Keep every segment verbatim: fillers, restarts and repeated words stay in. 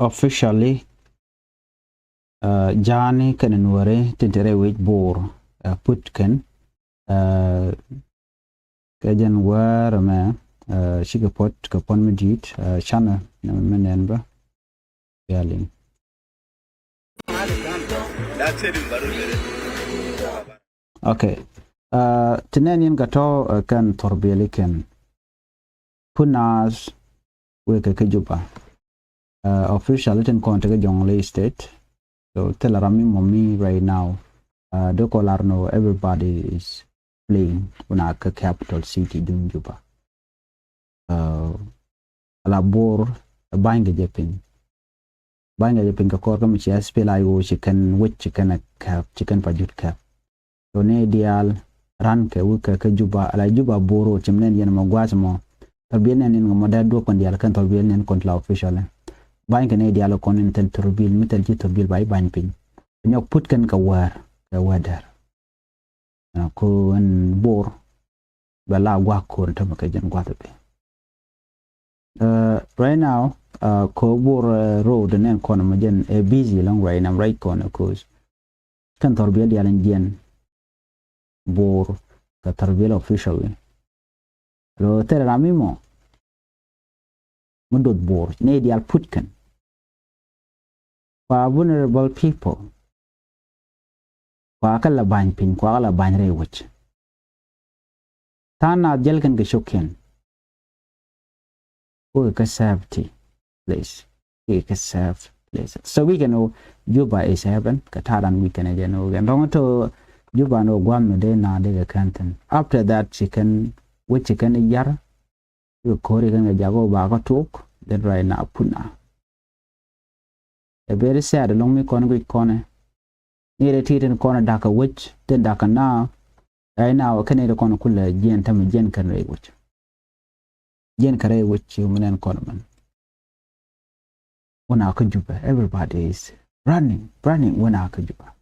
officially, uh, ja̱a̱ni kɛnɛ nuɔri tin te rɛy wec Bor, uh, put kɛn, uh, kɛ jɛn wäär mɛ, uh, cikɛ puɔt kɛ puɔn mi di̱i̱t, uh, canɛ mi nɛn bä. Yalin. Okay. Uh, ti nɛn yɛn kɛ tɔ, uh, kɛn thurbiɛli kɛn. Put naath wekɛ kä Juba. Uh, official tin kɔn tekɛ Jonglei State. So thilɛ ram mi mɔ mi right now. Uh, dee kɔ lar nɔ everybody is fleeing wun a kä capital city duŋ Juba. Uh, ala Bor, uh, ba̱ny kɛ jɛ piny. Ba̱ny kɛ jɛ piny kɛ kɔr kä mi ci SPLA-IO ci kɛn wec ci kɛn a kɛp, ci kɛn pa jut kɛp. So ni diaal ran kɛ wek kɛ kä Juba, ala Juba Bor road ci mi nɛn yɛn mɔ gua̱a̱th mɔ. Thurbiɛl nɛn yɛn mɔ dee duɔp kɔn diaal kɛn thurbiɛl nɛn kɔn ti la official. Ba̱ny kɛ ni diaal kɔn in thil thurbiɛl, mi thil ci thurbiɛl ba i̱ ba̱ny piny. Nyɔk put kɛn kɛ wäär, kɛ wäär dɛr. Uh, ko ɛn Bor bɛ la gua̱a̱k ko̱r in tämɛ kɛ jɛn gua̱th bɛ. Uh, right now, uh, ko Bor, uh, road nɛn kɔn mɛ jɛn ɛ busy lɔŋ right now, right kɔn, 'cause kɛn thurbiɛl diaal in jiɛn Bor kɛ thurbiɛl official. Lo thil ram mi mɔ mi doth Bor ni diaal put kɛn. Kua vulnerable people. Kua kä la ba̱ny piny, kua kä la ba̱ny rɛy wec. Tha̱a̱ŋ naath jäl kɛn kɛ cok kɛn. Wek kɛ safety place. Wek kɛ safe place. So wek kɛn ɣöö Juba is heaven. Kɛ ta̱a̱ dan wek kɛn ɛ jɛn ɣöö kɛn dɔ̱ŋ to Juba ni ɣöö gua̱a̱th mi dee na dee kɛ kɛn thi̱n. After that ci kɛn wec ci kɛn yar. Wek ko̱ri kɛn kɛ jak ɣöö ba kä tok. Then right now put na. Ɛ very sad ɛlɔ̱ŋ mi kɔn guic kɔnɛ. Ni rɛ ti tin kɔn da̱kä wec tin da̱kä na. Right now kɛn ni ti kɔn kulɛ jiɛn tämɛ jiɛn kɛn rɛy wec. Jiɛn kɛn rɛy wec ci mi nɛn kɔn mɛn. Wun a kä Juba, everybody is running, running wun a kä Juba.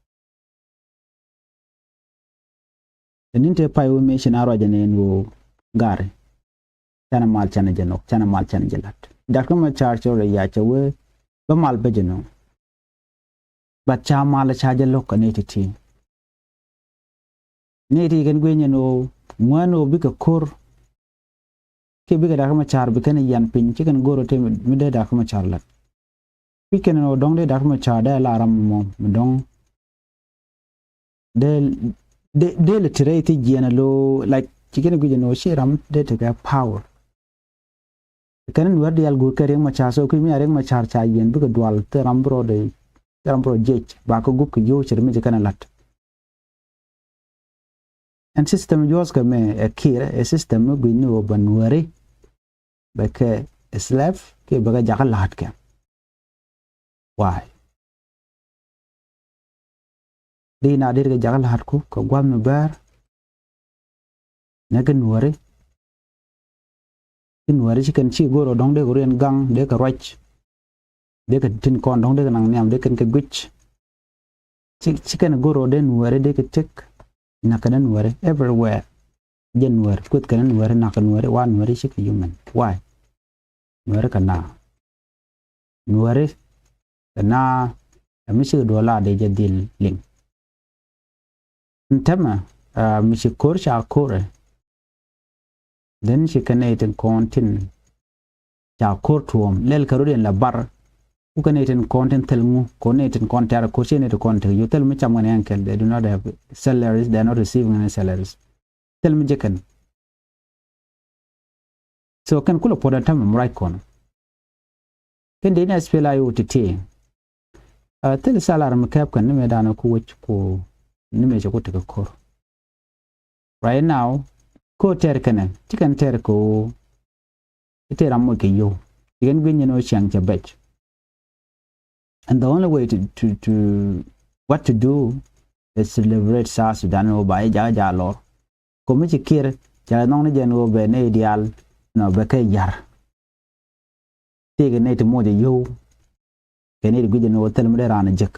Tɛ ni̱n te pay wä mëë ci na ruacɛ ni ɛn ɣöö gari. Canɛ mal canɛ jɛ nhɔk, canɛ mal canɛ jɛ la̱t. Dak kä ma car cɛ rɔ ya cɛ wee bä mal bä jɛ nhɔk. But ca mal ca jɛ lo̱k kä ni ti ti. Ni ti kɛn gui̱ny ɛn ɣöö ŋuän ɣöö bikɛ ko̱r. Kiɛ bikɛ dak kä ma car bi kɛn yian piny ci kɛn go̱r ɣöö te mi dee dak kä ma car la̱t. Kui̱c kɛn ɣöö dɔ̱ŋ dee dak kä ma car dee la ram mɔ mi dɔ̱ŋ. Dee, dee, dee lɛ ti rɛy ti jiɛn a lo, like, ci kɛn guic ɛn ɣöö ci ram dee tekɛ power. Kɛn in wär diaal guur kɛ Riek Machar, so kui̱ mi a Riek Machar ca yiɛn bikɛ dual thil ram bi rɔ dee, thil ram bi rɔ jiɛc ba kä gup kɛ yio̱w cɛ ri mi ci kɛn a la̱t. Ɛn system juɔ̱ɔ̱th kɛ mɛ ɛ Kiir ɛ system mi gui̱c ni ɣöö bɛ nuääri bɛ kɛ slave kiɛ bɛ kɛ jakä la̱a̱t kɛ. Why? Di na dir kɛ jakä la̱a̱tku kɛ gua̱th mi bɛr. Nɛ kɛ nuääri. Ci nuääri ci kɛn ci go̱r ɔ dɔ̱ŋ dee kɛ riɛn gaŋ dee kɛ ruac. Dee kɛ tin kɔn dɔ̱ŋ dee kɛ naŋ nhiam dee kɛn kɛ guic. Ci, ci kɛn go̱r ɔ dee nuääri dee kɛ tek. Nak kɛn nuääri everywhere. Jɛ nuääri kueth kɛn nuääri nak kɛ nuääri wa nuääri ci kɛ human. Why? Nuääri kɛ naa. Nuääri kɛ naa. Ɛ mi cikɛ duɔl la dee jɛ dhil liŋ. Ɛn tämɛ, ah, mi ci ko̱r ca ko̱rɛ. Then ci kɛ nɛy tin kɔn tin ca ko̱r tuɔ̱ɔ̱m lɛl kɛ rot in la bar. Ku kɛ nɛy tin kɔn tin thil ŋu kɔn nɛy tin kɔn tɛr ko̱r ci nɛy tin kɔn tek yu thil mi cam kɛn ɛn kɛl, they do not have salaries, they are not receiving any salaries. Thil mi jɛ kɛn. So kɛn kulɛ puɔt ɛn tämɛ mi ruac kɔn. Kɛn dee ni SPLA-IO ti̱ti̱. Ah, thil salary mi kɛp kɛn ni mëë danɔ ku wec ku ni mëë cɛ ku tekɛ ko̱r. Right now, ko̱r tɛr kɛnɛ, ci kɛn tɛr kɛ ɣöö, ci tɛr ram moc kɛ yio̱w. Ci kɛn gui̱ny ni ɣöö ciaŋ cɛ bɛc. And the only way to, to, to, what to do is to liberate South Sudan, ɣöö ba i̱ jakä jakä lɔr. Komi ci Kiir, ca nhɔk ni jɛn ɣöö bɛ nɛy diaal, nɔ bɛ kɛ yar. Tëëkɛ nɛy ti moc a yio̱w. Kɛ nɛy ti guic jɛn ɣöö thil mi dee raan a jek.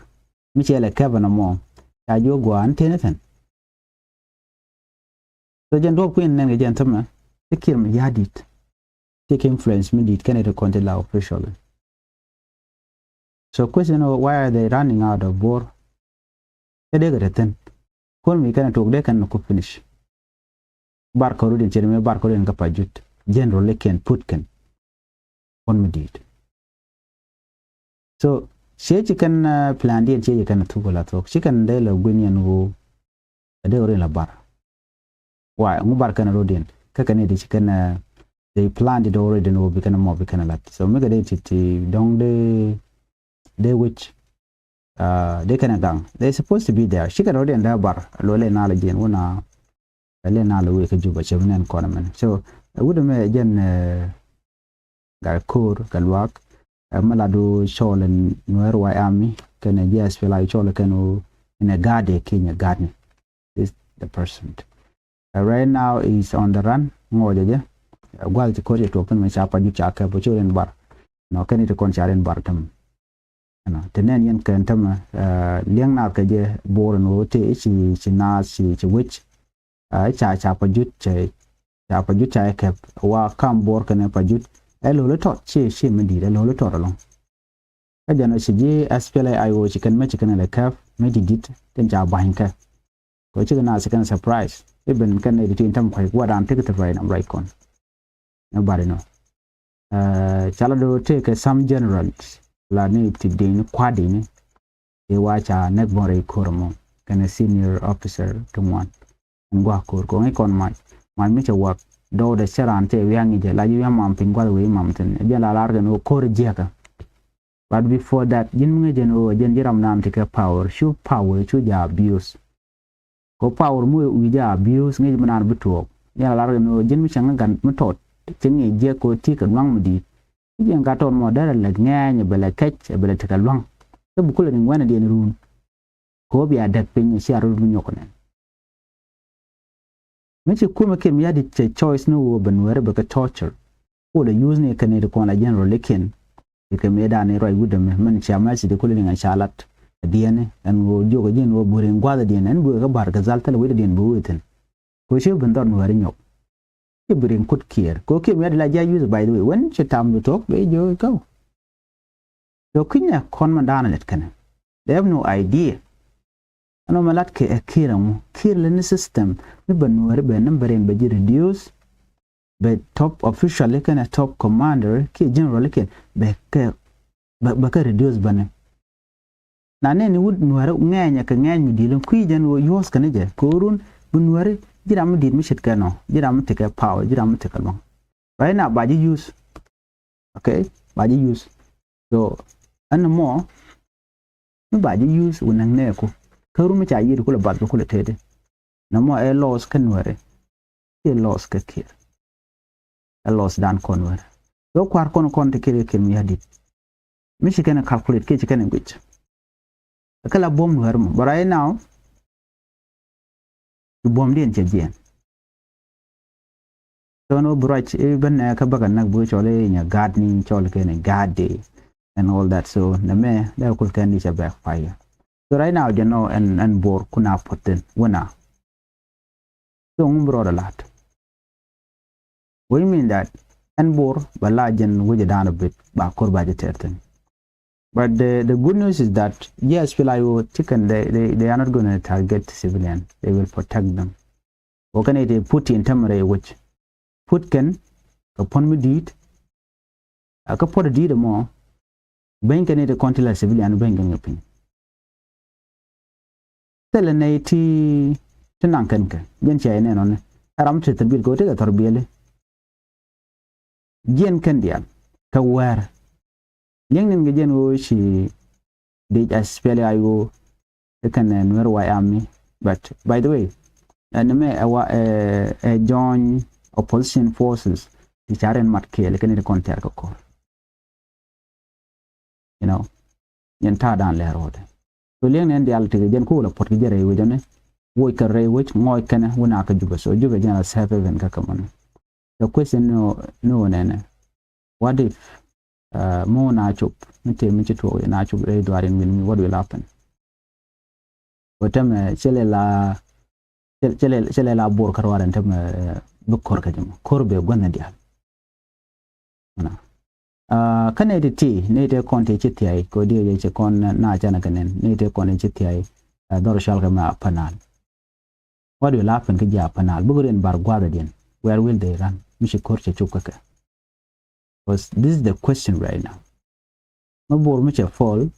Mi cɛ lɛ kɛpɛ nɔmɔ. Ca jiök gua̱a̱n tëë ni thi̱n. So jɛn duɔ̱p kui̱n nɛn kɛ jɛn thimɛ. Ti Kiir mi ya̱a̱ di̱t. Ti kɛ influence mi di̱t kɛn nɛy ti kɔn ti la officially. So question, why are they running out of Bor? Kɛ dee kɛ te thin. Kuɔn mi kɛn a tuɔk dee kɛn ni ku finish. Bar kɛ rut in cɛ mi bar kɛ rut in kä Pajut. General kɛn put kɛn. Kuɔn mi di̱i̱t. So ciɛ ci kɛn, uh, plan diɛn ciɛ ci kɛn a thuk wala thuk. Ci kɛn dee lɛ guin yɛn wu. Ɛ dee rin la bar. Why? Ŋu bar kɛn a rut in. Kä kɛn a di ci kɛn a, they planned it already ni wu bi kɛn a mɔ bi kɛn a lat. So mi kɛ dee ti ti dɔŋ dee, dee wic. Uh, dee kɛn a gaŋ. They supposed to be there. Ci kɛn a rut in dee bar. Lo lɛ na la jiɛn wuna. Ɛ lɛ na lɛ wee kä Juba cɛ bi nɛn kɔn mɛn. So ɛ wut ɛmɛ jɛn, eh, gat ko̱o̱r kɛ luaak. Ɛ mɛ la du cɔɔl ɛn Nuɛr White Army kɛn ɛ jiɛ S P L A I cɔɔl kɛn wu in ɛ gaat ɛ kinyɛ gaat ni. This the person. Ɛ right now is on the run. Ŋɔɔcɛ jɛ. Ɛ gua̱th ci ko̱r cɛ tuɔk thin mɛ ca Pajut ca kɛp ɛ cɔɔl in bar. Nɔ kɛn it kɔn ca rin bar tɛm. Ɛnɔ te nɛn yɛn kɛn tämɛ, eh, liɛŋ naath kɛ jɛ Bor ɛn ɣöö te ci, ci naath ci, ci wec. Eh, ca, ca Pajut cɛ, ca Pajut ca kɛp wa kam Bor kɛnɛ Pajut. Ɛ lo̱l tɔt ci, ci mi di̱i̱t ɛ lo̱l tɔt ɛlɔ̱ŋ. Kä jɛn ɔ ci ji̱ S P L A I ɣöö ci kɛn mɛ ci kɛn lɛ kɛp mɛ di̱t di̱t tin ca ba̱ny kɛ. Kɛ cikɛ naath ci kɛn surprise. Iben kɛn nɛ ti tin tämɛ kuay guadan tekɛ thil ruac nam ruac kɔn. Nobody know. Eh, ca la do̱r tëëkɛ some generals la ni ti dini kua̱dini. Iwa ca nɛk bɔn rɛy ko̱r mɔ kɛnɛ senior officer ti ŋuan. Ɛn gua̱a̱k ko̱r kɔŋ ikɔn mac mac mi cɛ wak dɔwdɛ cɛ raan cɛ wia̱ŋ i̱ jɛ la ji̱ wia̱ŋ mam piny gua̱th wee mam thin jɛn la lar kɛn wä ko̱r jiɛkä. But before that ji̱n mi ŋäc jɛn wä jɛn ji̱ ram naan ti kɛ power cu power cu ja abuse. Kɛ power mi wi̱i̱ jɛ abuse ŋi̱i̱c mi naan bi tuɔɔk. Yɛn a lar kɛ ni ɣöö ji̱n mi cäŋ gat mi tɔt cä ŋi̱i̱c jiɛk kɛ ɣöö ti kɛ lua̱ŋ mi di̱i̱t. Ci jiɛn gat tɔt mɔ derɛ lɛ ŋɛɛny bɛ lɛ kɛc bɛ lɛ tekɛ lua̱ŋ. Kä bi kulɛ ni ŋuɛ̈nɛ diɛn run. Kɛ ɣöö bia däk piny cia rot mi nyɔk nɛn. Mi ci kumɛ Kiir Mayardit cɛ choice ni ɣöö bɛ Nuɛɛri bɛ kɛ torture. Kulɛ use ni kɛ ni ti kɔn la general ikiɛn. Ti kɛ mëë da̱a̱n i̱ ruac wi̱cdɛ mi mɛn cia message di kulɛ ni ŋa ca lat. Diɛni ɛn ɣöö jiök ji̱n ɣöö buri in gua̱th diɛn ɛn buri kä Bahr el Ghazal thilɛ wi̱cdɛ diɛn bi wee thi̱n. Kɛ ɣöö ci ben dhɔr Nuɛɛri nyɔk. Ci buri in kut Kiir kɛ ɣöö Kiir Mayardit la jiac use by the way wän ci tam bi thuɔ̱k bɛ jiök i̱ gɔw. Tɔ kinyɛ kɔn mɛ da̱a̱n lɛt kɛnɛ. They have no idea. Ɛn ɔmɛ lat kɛ ɛ Kiir ɛŋu Kiir lɛ ni system mi bɛ Nuɛɛri bɛ ni bɛ rin bɛ ji̱ reduce. Bɛ top official kɛnɛ top commander kiɛ general kɛn bɛ kɛ bɛ kɛ reduce bɛ ni. Na nɛn ni wut Nuɛɛri ŋɛɛnyɛ kɛ ŋɛɛny mi di̱i̱l in kui̱ jɛn wä yuɔ̱ɔ̱s kɛn jɛ kɛ wä run bi Nuɛɛri ji̱ ram mi di̱i̱t mi ce̱tkɛ nɔ ji̱ ram mi tekɛ power ji̱ ram mi tekɛ lua̱ŋ. Right now ba ji̱ use. Okay, ba ji̱ use. So ɛn mɔ mi ba ji̱ use wä näŋ nɛɛku. Kä run mi ca yiëëd kulɛ bath bi kulɛ tëëdi. Nɛ mɔ ɛ loss kä Nuɛɛri. Kiɛ loss kä Kiir. Ɛ loss dan kɔn Nuɛɛri. Kä kua̱r kɔn kɔn ti Kiir kɛ Kiir Mayardit. Mi ci kɛn ɛ calculate kiɛ ci kɛn ɛ guic. Kä la buɔ̱m Nuɛɛri mɔ. But right now ci buɔ̱mdiɛn cɛ jiɛn. So ni wä bi ruac i̱ ben nɛ kä bäkɛ näk bi cɔl i̱ nyɛ gaat ni cɔl kɛ ni gaat di and all that. So nɛ mɛ lɛ kul kɛn di cɛ backfire. So right now jɛ nɔ ɛn ɛn Bor kuna puɔthin wuna. So ŋun bi rɔɔdɛ la̱t. Which mean that ɛn Bor ba la jɛn wecɛ da̱a̱n a bit ba kor ba jɛ tɛr thin. But the, the good news is that yes, S P L A I O ti kɛn they, they, they are not gonna target civilian. They will protect them. Wä kɛn ite put in tɛmɛ rɛy wec. Put kɛn kɛ puɔ̱n mi di̱i̱t. A kä puɔ̱t di̱i̱t ɛmɔ. Beny kɛn ite kɔn ti la civilian beny kɛn kɛ piny. Thilɛ nɛy ti ti naŋ kɛn kɛ jɛn cia inɛnɔni. Ɛ ram ti thil bil kɛ wä ti kɛ thɔr biɛli. Jiɛn kɛn diaal kɛ wäär. Liɛŋ ni̱n kɛ jiɛn ɣöö ci dec S P L A I O ikɛn ɛ Nuer White Army. But by the way ɛn mɛ ɛ wa ɛ ɛ join opposition forces ti ca rin mat kiɛɛl ikɛn ti kɔn tɛr kɛ kɔr. You know, yɛn ta̱a̱ da̱a̱n lɛr ɣöödɛ. So liɛŋ nɛn diaal tikɛ jɛn ko̱o̱l a puɔ̱t kɛ jɛ rɛy wec ɔni. Woc kɛ rɛy wec ŋɔɔc kɛnɛ wun a kä Jubɛ. So Jubɛ jɛn a safe haven kä kɛ mɔni. The question ni ɣöö, ni ɣöö nɛnɛ. What if, uh, mi wun a cop mi tëë mi ci tuɔɔk yɛn a cop rɛy dhuaar in wi̱n mi, what will happen? Wä tämɛ cɛ lɛ la cɛ lɛ la Bor kä ruaar ɛn tämɛ, eh, bi kor kä jɛ mɔ kor bɛ gua̱n diaal. Na Kä nɛy ti ti, nɛy ti kɔn ti ci thiay kɛ diɛ jɛ ci kɔn na canɛ kɛ nɛn, nɛy ti kɔn ti ci thiay. Dhɔr cɔal kɛ mɛ Upper Nile. What will happen kä ji̱ Upper Nile? Bikɛ riɛn bar gua̱a̱th adiɛn. Where will they run? Mi ci ko̱r cɛ cop kä kɛ. Because this is the question right now. Mi Bor mi cɛ fall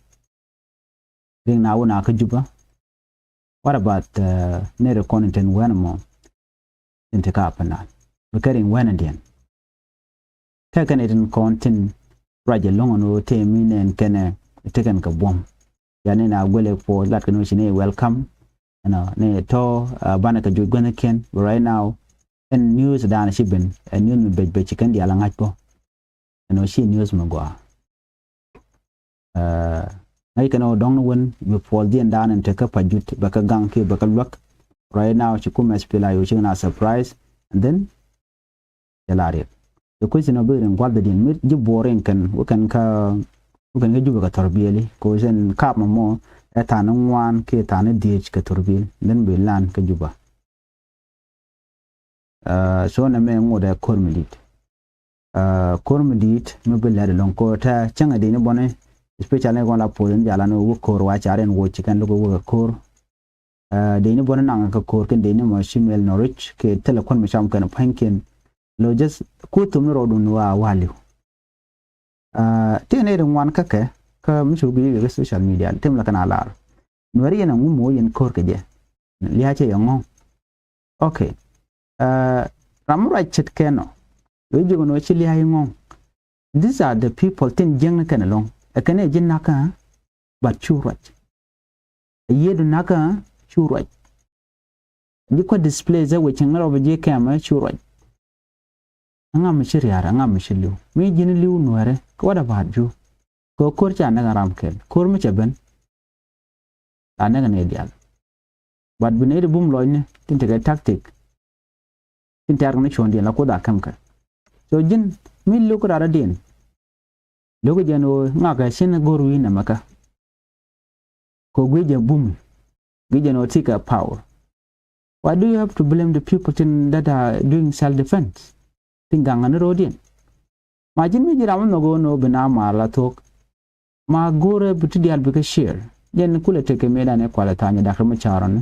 riŋ na wun a kä Juba. What about nɛy ti kɔn tin wɛn mɔ? Tin ti kä Upper Nile, bikɛ riŋ wɛn adiɛn. Kɛ kɛn itin kɔn tin ruac ɛlɔ̱ŋ ɛn ɣöö tëë mi nɛn kɛnɛ tekɛn kɛ buɔ̱m. Yani na guɛlɛ puɔth lat kɛn ɣöö ci ni welcome. Ɛnɔ ni tɔ banɛ kɛ juc guäthnikiɛn. But right now ɛn news dan ci ben, ɛ news mi bec bec ci kɛn diaal a ŋa̱c bä. Ɛn ɣöö ci news mi gɔaa. Ŋäc kɛn ɣöö dɔ̱ŋ ni wen mi puɔth diɛn dan in tekä pa jut bɛ kä gaŋ kiɛ bɛ kä luäk. Right now ci kumɛ SPLA-IO ci kɛn a surprise. And then cɛ la riɛk. The question ɔ bi rin gua̱th diɛn mi ji̱ Bor in kɛn wä kɛn kä wä kɛn kä Juba kɛ thɔr biɛli. Ko cɛn kap mɔ mɔ ɛ than ŋuan kiɛ than dhiec kɛ thɔr biɛl. And then bi lan kä Juba. So nɛ mɛ ŋot ɛ ko̱r mi di̱i̱t. Ko̱r mi di̱i̱t mi bi lɛt ɛlɔ̱ŋ ko̱r tɛ cäŋ ɛ dini bɔni. Especially kɔn la puɔth in jalan wä ko̱r wa car in woc ci kɛn luk wä kɛ ko̱r. Dini bɔni naŋ kɛ ko̱r kɛn dini mɔ ci mɛl nɔ ric kɛ thilɛ kuɔn mi cam kɛn pa̱nykiɛn. Lo just ku thum ni rɔɔdun wa waliw. Ti ni ri ŋuan kä kɛ kä mi cu bi kɛ social media tim la kɛn a lar. Nuɛri yɛn a ŋum wä yɛn ko̱r kɛ jɛ. Lia̱cɛ yɛ ŋɔ̱ŋ. Okay. Ram mi ruac ce̱tkɛ nɔ. Wee ji̱ kɛ nɔ ci lia̱c ŋɔ̱ŋ. These are the people tin jiäkni kɛn ɛlɔ̱ŋ. Ɛ kɛn ɛ ji̱ nakä. But cu ruac. Ɛ yiëëdu nakä cu ruac. Ji̱ kuɛ displace ɛ wecin ŋärɔ bi ji̱ kɛmɛ cu ruac. Ɛŋa mi ci ria̱a̱r, ɛŋa mi ci li̱w? Mi ji̱n li̱w nuɛɛrɛ kɛ, what about you? Kɛ ko̱r ca näk ram kɛl, ko̱r mi cɛ ben. La näk ni diaal. But bi nɛy ti bum lɔcni tin tekɛ tactic. Tin tɛ̈r kɛ ni cuɔ̱ndiɛn la Kuoth a käm kɛ. So ji̱n mi lo̱k raradiɛn. Lo̱k jɛn ɣöö ŋakɛ cin go̱r wi̱i̱ nɛmɛ kä. Kɛ gui̱c jɛ bum. Gui̱c jɛ nɔ ti kɛ power. Why do you have to blame the people tin that are doing self defense? Tin gaŋ ni ro̱o̱diɛn. Ma ji̱n mi ji̱ ram mi nhɔk ɣöö nɔ bi na maar la thuɔ̱k. Ma go̱rɛ bi ti diaal bikɛ share. Jɛn kulɛ tekɛ mëëdan ɛ kualɛ tha̱a̱ny ɛ da̱k ri mi ca̱rɔni.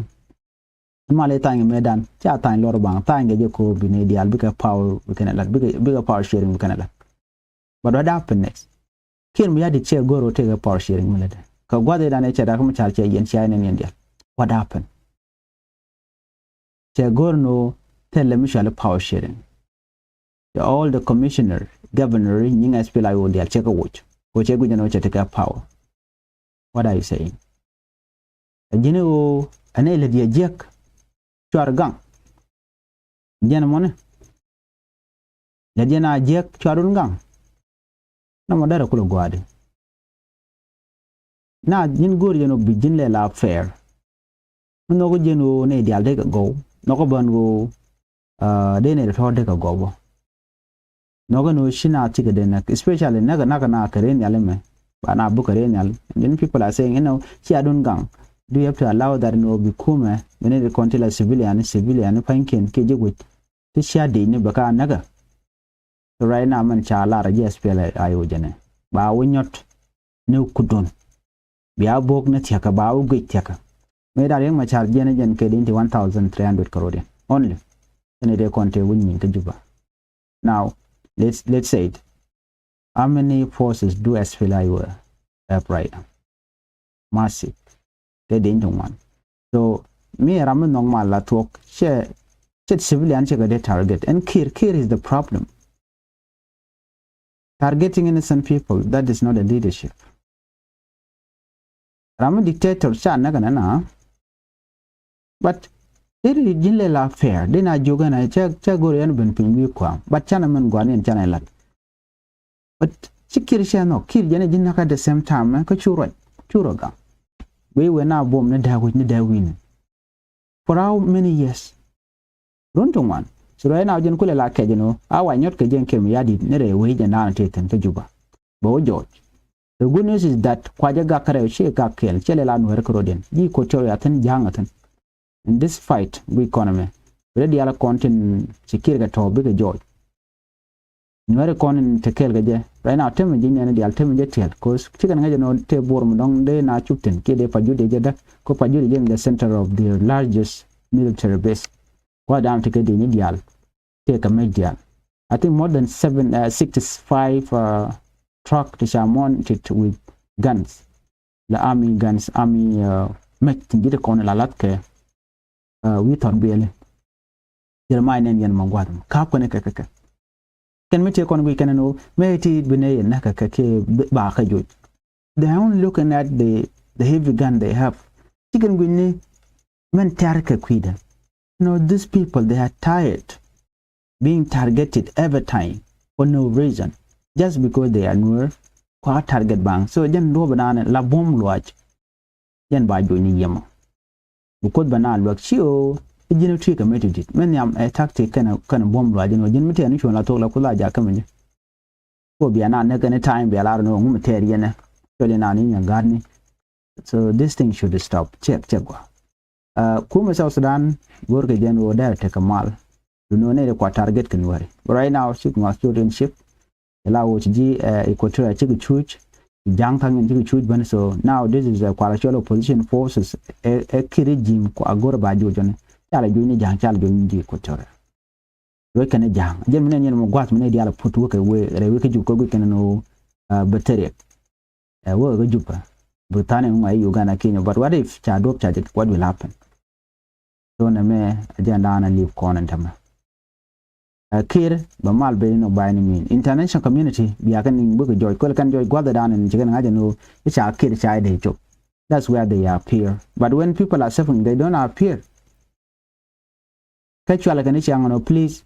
Mal i̱ tha̱a̱ny kɛ mëëdan ca tha̱a̱ny luɔr baŋ tha̱a̱ny kɛ jɛ ko̱o̱p bi ni diaal bikɛ power bikɛn ɛ lat bikɛ power sharing bikɛn ɛ lat. But what happened next? Kiir mi yadit cɛ go̱r ɣöö tëëkɛ power sharing mi lätdɛ kɛ gua̱th i̱ dan i̱ cɛ dak mi car cɛ yɛn cia inɛn yɛn dial. What happened? Cɛ go̱r ni ɣöö thilɛ mi cɔal i̱ power sharing. Cɛ all the commissioner, governor, nyiŋ SPLA-IO dial cɛ kɛ woc. Kɛ cɛ guic ɛn ɣöö cɛ tekɛ power. What are you saying? Ɛ ji̱n i̱ ɣöö ɛn ɛ lät yɛ jiäk cuar gaŋ. Jɛn mɔni lɛ jɛn a jiäk cuarun gaŋ. Nɔmɔ därɛ kulɛ gua̱a̱di. Na ji̱n go̱o̱r jɛn ɔ bi ji̱n lɛ la fair. Mi nhɔk jɛn ɣöö nɛy diaal dee kɛ gɔw nhɔk bän ɣöö dee nɛy tɔ̱ dee kɛ gɔw bä. Nhɔk ɛn ɣöö ci na thikɛ dee näk especially näk näk na kɛ rɛy nhial ɛmɛ. Ba na bukɛ rɛy nhial. And then people are saying, you know, ci adun gaŋ. Do you have to allow that ɛn ɣöö bi kumɛ bi nɛy ti kɔn ti la civilian civilian pa̱nykiɛn kiɛ ji̱ guic. Ti cia dic ni bɛ ka näkä. So right now mɛn ca lar a ji̱ SPLA-IO jɛnɛ ba wä nyɔt ni kudun. Bia bok ni thiakä ba wä guic thiakä. Mëë dar yäŋ ma car jɛn jɛn kɛ din ti one thousand three hundred kɛ rot yɛn only. Kɛn ide kɔn te wä nyin kä Juba. Now let's let's say it. How many forces do SPLA-IO have right now? Massive. Kɛ deny ti ŋuan. So mi ram mi nhɔk mal la thuɔk cɛ cɛ civilian cɛ kɛ dee target and Kiir Kiir is the problem. Targeting innocent people, that is not a leadership. Ram mi dictator ca näk nɛ na. But deri ji̱n lɛ la fair dee na jiök ɛn cɛ cɛ go̱r yɛn ben piny wi̱i̱ kua̱a̱m but canɛ mɛn gua̱a̱r ni ɛn canɛ lat. But ci Kiir cɛ nhɔk Kiir jɛn ɛ ji̱n näk at the same time kä cu ruac cu ruac gaŋ. Wee wee na buɔm ni dee wi̱c ni dee wi̱i̱ni. For how many years? Run ti ŋuan. So right now jɛn kulɛ la kɛc ni a wa nyɔt kɛ jɛn Kiir mi yadit ni rɛy wee jɛn da̱a̱n ti thi̱n kä Juba. Bɛ wä jɔɔc. The good news is that kuacä gak kärɛw ci gak kɛɛl cɛ lɛ la nuɛɛr kärɔ̱diɛn ji̱ Equatoria thi̱n ja̱a̱ŋ a thi̱n. In this fight bi economy bi dee diaal kɔn tin ci Kiir kɛ tɔ̱ bikɛ jɔɔc. Nuɛri kɔn in te kɛɛl kɛ jɛ. Right now, temɛ ji̱ nɛn diaal temɛ jɛ tiɛl. 'Cause cikɛn ŋäcɛ nɔ te Bor mi dɔ̱ŋ dee na cuk thi̱n kiɛ dee Pajut dee jɛ däk. 'Cause Pajut dee jɛ in the center of their largest military base. Gua̱dan tekɛ dee ni diaal. Tekɛ mec diaal. I think more than seven, uh, sixty-five, uh, truck ti ca mounted with guns. La army guns, army, uh, mec tin ji̱ ti kɔn la lath kɛ, uh, wi̱i̱ thɔr biɛli. Jeremiah nɛn yɛn ma gua̱th mi ka̱p kɛn kɛ kɛ kɛ. Kɛn mi tëë kɔn guic kɛn ni wä mëë ti bi nɛ yɛn nɛ kɛ kɛ kɛ ba kɛ joc. They are only looking at the, the heavy gun they have. Cikɛn guic ni mɛn tɛr kɛ kui̱dɛ. You know, these people, they are tired being targeted every time for no reason, just because they are Nuer. Kua target bang. So jɛn duɔ̱p dan la buɔ̱m luac. Jɛn ba joc ni yɛmɔ. Bi Kuoth bɛ na luäk ci ɣöö i̱ ji̱n i̱ tui̱ kɛ mi ti di̱t. Mi nhiam ɛ tactic kɛnɛ, kɛnɛ buɔ̱m luac ji̱n ɣöö ji̱n mi ti ɛn i̱ cuɔ̱n la thok la Kuoth la jakä mi ji̱. Ko bia na näk any time bia lar ni ɣöö ŋu mi tɛɛr yɛnɛ. Cɔl inan i̱ nyɛ ga̱rni. So this thing should stop. Check, check gua. Uh, kumɛ South Sudan go̱r kɛ jɛn ɣöö dɛr tekɛ mal. Duno nɛ di kua target kɛ Nuɛri. But right now cik ŋɔth cot in cik. Ila wo ci ji̱, eh, Equatoria cikɛ cuc. Ja̱a̱ŋ tha̱a̱ŋ in cikɛ cuc bäni. So now this is a kualɛ cɔl opposition forces. Ɛ, ɛ Kiir regime kua go̱r ba juɔc ɔni. Calɛ juɔc ni Ja̱a̱ŋ, calɛ juɔc ni ji̱ Equatoria. Ruec kɛn ni Ja̱a̱ŋ. Jɛ mi nɛ nyɛn mɔ gua̱th mi nɛ diaal a put wekɛ wee rɛy wekɛ jup kä guic kɛn ni, uh, bɛ teriɛk. Ɛ wekɛ kä jup ɛ. Bi tha̱a̱n in ŋuɛ Uganda, Kenya. But what if ca duɔp ca jɛ, what will happen? So nɛ mɛ agenda na live kɔn in tämɛ. Ɛ Kiir bɛ mal ben inɔ by any means. International community bia kɛn in bikɛ jɔc, kuɛl kɛn jɔc gua̱dhɛ dan in cikɛn ŋa̱c ɛn ɣöö i̱ ca Kiir ca idee cop. That's where they appear. But when people are suffering, they don't appear. Kä cualɛ kɛn i̱ ciaŋ ɛn ɣöö please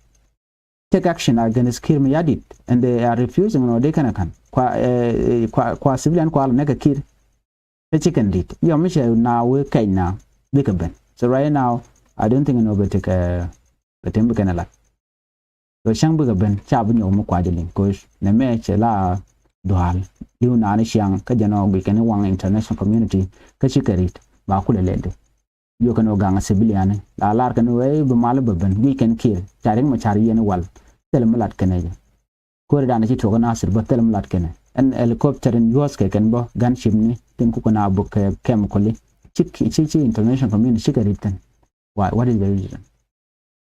take action against Kiir Mayardit, and they are refusing ɛn ɣöö dee kɛn ɛ ka̱n. Kua, eh, kua, kua civilian kua lɛ nɛkɛ Kiir. Kä ci kɛn di̱t. Yɔ mi cɛ na wee kɛc na bikɛ ben. So right now, I don't think nɔ bɛ tekɛ, bɛ tem bikɛn a lat. So cäŋ bikɛ ben ca bi nyɔk mi kuac liŋ, 'cause nɛ mɛ cɛ la dual. Li̱w naan ciaŋ kä jɛn ɔ guic kɛn waŋ international community kä ci kɛ rit ba kulɛ lɛt di. Yɔ kɛn ɔ gaŋ civilian la lar kɛn wee bi mal bɛ ben guic kɛn Kiir ca riŋ mɛ car yɛn wal. Thil mi lat kɛn ɛ jɛ. Kori dan ci tuɔk Nasir bä thil mi lat kɛn ɛ. Ɛn helicopter in yuɔth kɛ kɛn bä gunship ni tin kukɛ na buk kɛ chemical. Ci, ci, ci international community ci kɛ rit kɛn. Why? What is the reason?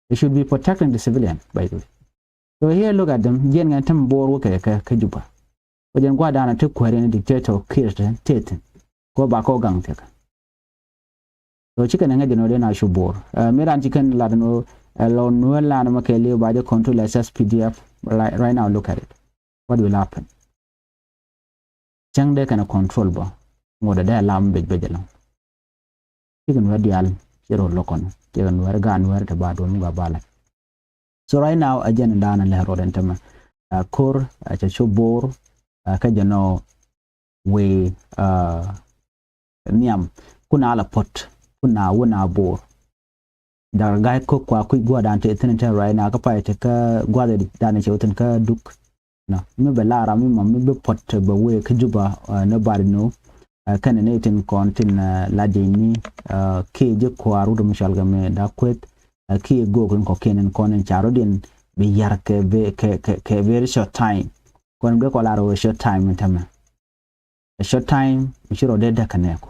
They should be protecting the civilian, by the way. So here, look at them. Jiɛn ŋɛn tem Bor wä kɛ kɛ kɛ Juba. Wä jɛn gua̱dan a te kuäär yɛn dictator Kiir te te thin. Kɔ ba kɔ gaŋ thiɛk. So ci kɛn ŋäc jɛ nɔ den a cu Bor. Ɛ, mi ran ci kɛn lat nɔ, ɛ, lɔ Nuɛr lan mɛ kɛ liw ba jɛ control as S P D F. Right, right now, look at it. What will happen? Cäŋ dee kɛn a control bä. Ŋuɔ̱t dee a lam bec bec ɛlɔ̱ŋ. Cikɛ Nuɛr diaal ci rɔ lo̱k kɔn. Cikɛ Nuɛr gaat Nuɛr te ba duɔ̱n mi gɔaa ba la̱t. So right now, ɛ jɛn in da̱a̱n in lɛ ruɔt in tämɛ. Ɛ, ko̱r, ɛ, cɛ cop Bor, ɛ, kä jɛ nɔ wee, ɛ, nhiam. Kun a la puɔ̱t, kun a wun a Bor. Dak ga̱a̱c ko̱k kua kui̱ gua̱dan te thi̱n te right now, kä pay te kä gua̱dɛ dan cɛ wä thi̱n kä Duk. Nɔ, mi bɛ la ram mi mɔ mi bi puɔt bɛ wee kä Juba, ɛ, nobody know. Ɛ, kɛnɛ ni tin kɔn tin, ɛ, la jɛ ni, ɛ, kiɛ ji̱ kuaar wut mi cɔal kɛ mɛ Dak Kueth, ɛ, kiɛ gok in kɔkiɛn in kɔn in ca rɔ̱diɛn bi yar kɛ ve-, kɛ, kɛ, kɛ very short time. Kɔn bi kɔ la rɔ short time in tämɛ. A short time, mi ci rɔ dee däk kɛ nɛɛku.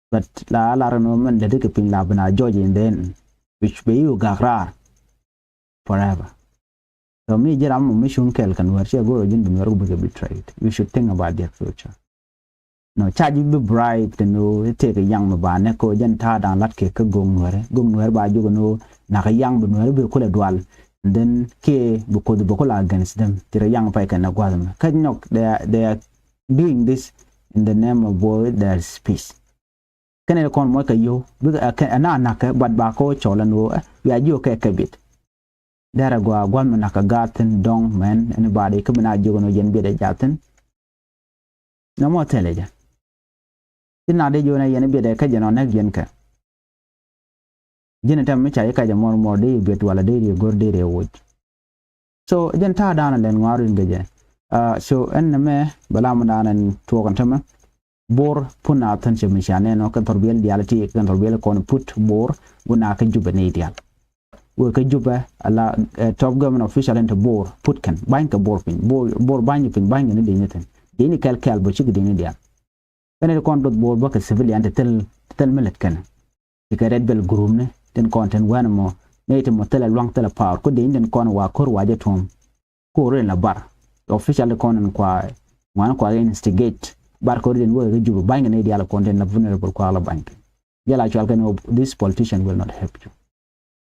But la lar ni mɛn dee dee kɛ piny la bina judge in then, which be you gak raar forever. So mi ji̱ ram mi cuŋ kɛl kɛ Nuɛr, ciɛ go̱r ji̱n bi Nuɛr ku bikɛ betrayed. You should think about their future. No, ca ji̱ bi bribe te ni ɣöö i̱ tëëkɛ yaŋ mi ba nɛk kɛ ɣöö jɛn ta̱a̱ da̱a̱n la̱t kɛ kä go̱o̱k Nuɛrɛ. Go̱o̱k Nuɛr ba jiök ni ɣöö nakä yaŋ bi Nuɛr bi kulɛ dual. And then kiɛ bi Kuoth bi kulɛ against them. Thirɛ yaŋ pay kɛn ɛ gua̱th ɛmɛ. Kä nyɔk, they are, they are doing this in the name of boy, there is peace. Kɛnɛ kɔn mɔc kɛ yio̱w bikɛ ɛ na nakä, but ba kɛ ɣöö cɔl ɛn ɣöö, eh, bia jiök kɛ kɛ bit. Derɛ gɔaa gua̱th mi nakä gaat thi̱n dɔ̱ŋ mɛn, anybody kä bi na jiök ɛn ɣöö jɛn biɛt ɛ jath thi̱n. Nɔmɔ thilɛ jɛ. Ti na dee jiön ɛ yɛn biɛt ɛ kä jɛn ɔ näk jiɛn kɛ. Ji̱n ɛ tɛm mi ca ji̱ kacɛ muɔr muɔr dee yɛ biɛt walɛ dee yɛ go̱r dee yɛ woc. So jɛn ta̱a̱ da̱a̱n ɛ lɛn ŋuaar in gɛ jɛ. Ah, so ɛn nɛ mɛ bɛ lam da̱a̱n ɛn tuɔɔk ɛn tämɛ. Bor pun a thon cɛ mi ca nɛn ɔ kɛn thɔr biɛl diaal ti kɛn thɔr biɛl kɔn put Bor wun a kä Jubɛ ni diaal. wëë kä Jubɛ ala top government official in te Bor put kɛn ba̱ny kɛ Bor piny, Bor ba̱ny piny, ba̱ny kɛ ni di̱i̱ni thi̱n, di̱i̱ni kɛl kɛl bä cik di̱i̱ni diaal. Kɛn ti kɔn duɔth Bor bä kɛ civilian ti thil, ti thil mi lät kɛn ti kɛ Red Belt group ni tin kɔn tin wɛn mɔ, ni ti mɔ thilɛ luaŋ thilɛ power, ku di̱i̱ni tin kɔn wa ko̱r wa jɛ tuɔ̱m. Ko̱r in la bar official kɔn in kua ŋuan kua instigate bar ko̱r in wä kɛ Jubɛ ba̱ny kɛ ni diaal kɔn tin la vulnerable kua la ba̱ny kɛ. Jɛ la cual kɛn, this politician will not help you.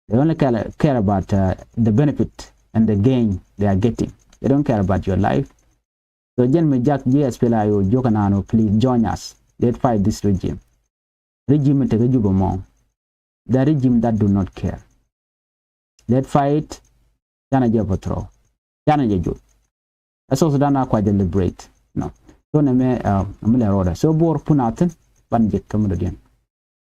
They only care, care about the benefit and the gain they are getting. They don't care about your life. So jɛn mi jak ji̱ S P L A I O jiök ɛn ɣän ɔ, please join us. Let's fight this regime. Regime in te kä Jubɛ mɔ, the regime that do not care. Let's fight. Canɛ jɛ patrol, canɛ jɛ jot. Ɛ South Sudan a kua jɛ liberate. No. So nɛ mɛ mi lɛ rɔɔdɛ. So Bor pun a thi̱n, ban jek kä mi dɔ̱diɛn.